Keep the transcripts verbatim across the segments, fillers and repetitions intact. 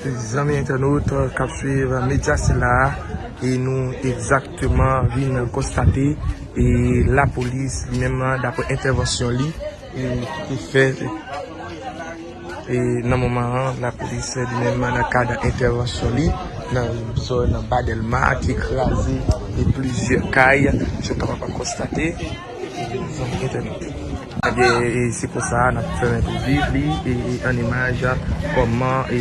Zanmi entènot k ap swiv medya sila a, e nou egzakteman vin konstate, e lapolis li menm, daprè entèvansyon li, e ki te fè, e nan moman an, lapolis li menm nan kad entèvansyon li nan zòn Ba Dèlma te kraze e plizyè kay, jan w kapab konstate, e zanmi entènot. Ebyen, e se konsa n ap fè mèt ou viv li, e, e an imaj, kòman, e,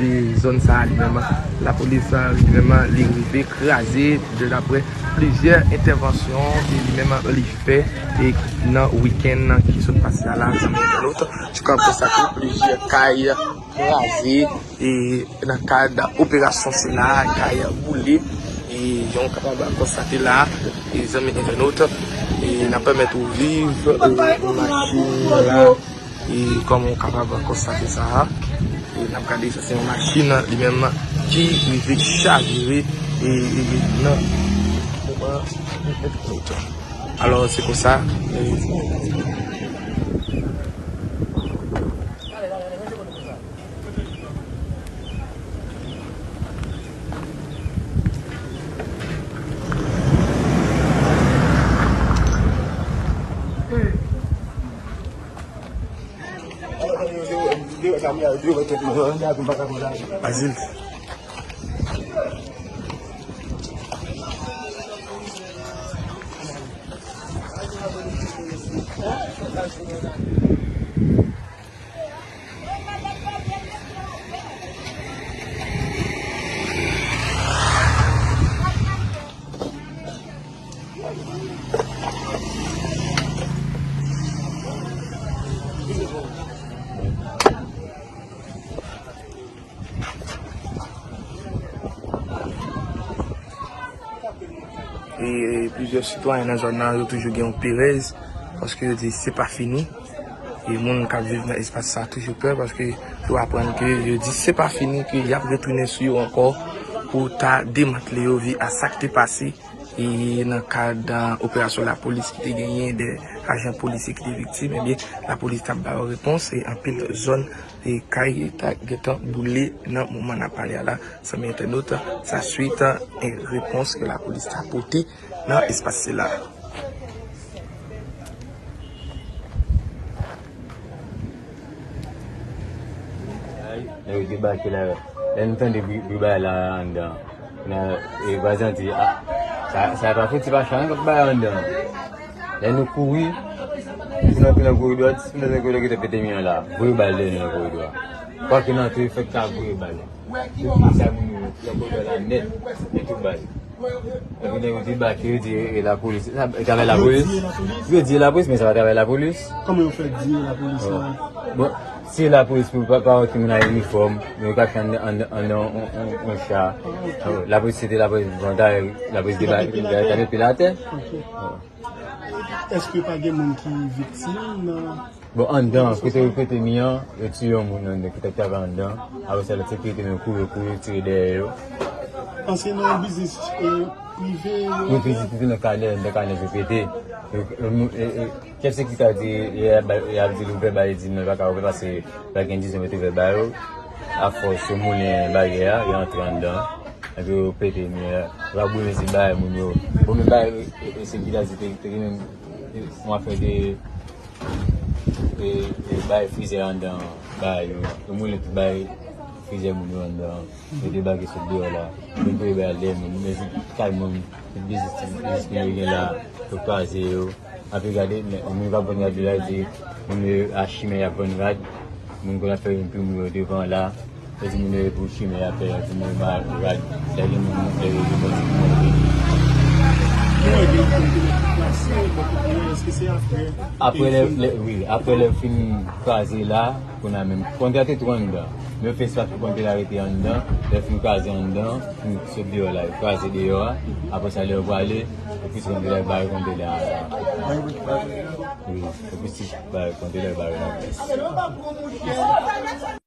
e zòn sa a li menm, lapolis, a, li menm, li rive kraze, de daprè plizyè entèvansyon, e li menm, li fè, e nan wikenn ki sot pase a la, zanmi entènot, nou kapab konstate plizyè kay kraze, e nan kad operasyon sila, kay boule, e jan w kapab konstate la, e zanmi entènot, e n ap pèmèt ou viv, e machin la, e kòman w kapab konstate sa a, e n ap gade sa se yon machin li menm ki rive chavire, e, e, e nan moman entènot. Alò, se konsa, e, Bazil. E, e plizyè sitwayen nan zòn nan, yo toujou gen yon perèz, paske yo di se pa fini. E moun k ap viv nan espas sa toujou pè, paske yo aprann ke yo di se pa fini, ke y ap retounen sou yo ankò pou ta demantle yo vi a sa k te pase. E nan kad, a, operasyon lapolis ki te genyen, de ajan polisye ki te viktim, ebyen, lapolis t ap ba yo repons, e anpil zòn, e kay ta gentan boule nan moman n ap pale a la, zanmi entènot, sa swit, e repons ke lapolis ta pote nan espas sila. Nèg yo debake la, lè nou tande bri, bri bay la anndan. Nan, e, vwazen an di, "A, sa, sa pa fouti pa chan, pa bay anndan." Lè nou kouri, si nou antre nan koridò, si nou antre nan koridò ki te pete mi an la, voye bal dèyè nou nan koridò a. Kwake nou antre, fèk ta voye bal. Tout moun sa moun yo, nan koridò la nèt, nèt yo bal. Epi nèg yo debake, yo di e lapolis. Sa, e travay lapolis. Yo di e lapolis, men se pa travay lapolis. Kòman yo fè di e lapolis la? Bon, se lapolis pou pa, pa wè ki moun a inifòm, men yo ka fè anndan, anndan, anndan yon, yon, yon cha. Lapolis, se te lapolis, bon, ta, lapolis debake, ta, ta met pye l atè. Èske pa gen moun ki viktim nan Bon, anndan, kote yo pete mi an, yo tiye yon moun anndan ki t ap travay anndan. Apre sa, lòt sekirite nou kouri, kouri, tire dèyè yo. Paske nan yon biznis, e, prive, yo. Yon biznis prive nan kanè, nan kanè yo pete. Yo, yo, e, e, chèf sekirite a di, y ap, y ap di l ouvè ba yo, di non, yo pa ka ouvè paske pa gen dizon yo te ouvè ba yo. Afòs yo moulen baryè a, yo antre anndan. Epi yo pete mi an, yo ap boule ti bagay moun yo. Bon, men bagay, e, e, sekirite a di te, te gen menm, e, yon afè de e, e bay frizè anndan bagay yo. Yo moulen tout bay frizè moun yo anndan. Yo debake sot deyò la. Yo vin voye bagay dèyè moun. Men se kay moun, tout biznis, tout biznis moun yo gen la, yo kraze yo. Apre gade, men, moun yo k ap vann rad yo la, yo di, moun yo a chimen y ap vann rad. Moun konn ap fè yon pi moun yo devan la. Yo di moun yo pou chimen y ap fè, yo di moun yo mal rad. Lè gen moun, lè yo di moun yo. Apre lè, lè, wi, apre lè yo fin kraze la, kounye a menm, konte a te tou anndan. Men yo fè espas pou konte la rete anndan. Lè yo fin kraze anndan, fin sot deyò la, yo kraze deyò a. Apre sa, lè yo prale, yo plis konte la, yo bare konte la. Wi, yo plis bare konte la, yo bare la.